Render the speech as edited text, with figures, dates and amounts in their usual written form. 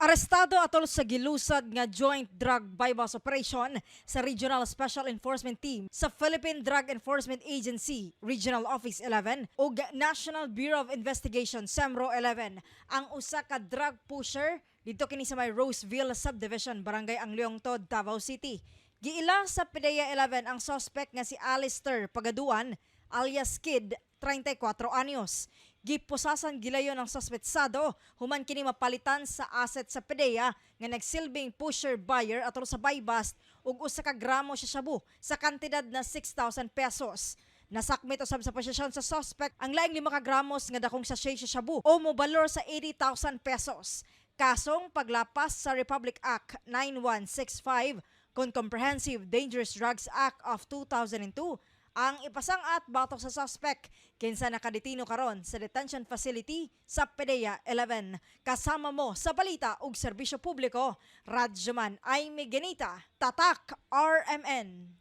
Arestado atol sa gilusad nga joint drug buy-bust operation sa Regional Special Enforcement Team sa Philippine Drug Enforcement Agency, Regional Office 11 ug National Bureau of Investigation SEMRO 11 ang usa ka drug pusher didto kini sa may Roseville Subdivision, Barangay Angliong Tod, Davao City. Giila sa PDEA 11 ang suspect nga si Alistair Pagaduan alias Kid, 34 anyos. Gipusasan gilayon ang suspetsado human kini mapalitan sa asset sa PDEA nga nagsilbing pusher buyer atol sa buy-bust ug usa ka gramo sa shabu sa kantidad na 6,000 pesos. Nasakmit usab sa posisyon sa suspect ang laing 5 ka gramos nga dakong sachet sa shabu o mobalor sa 80,000 pesos. Kasong paglapas sa Republic Act 9165 kon Comprehensive Dangerous Drugs Act of 2002 ang ipasang-at batok sa suspect, kinsa nakadetino karon sa detention facility sa PDEA 11. Kasama mo sa balita ug serbisyo publiko, Radyoman Aimee Genita, Tatak RMN.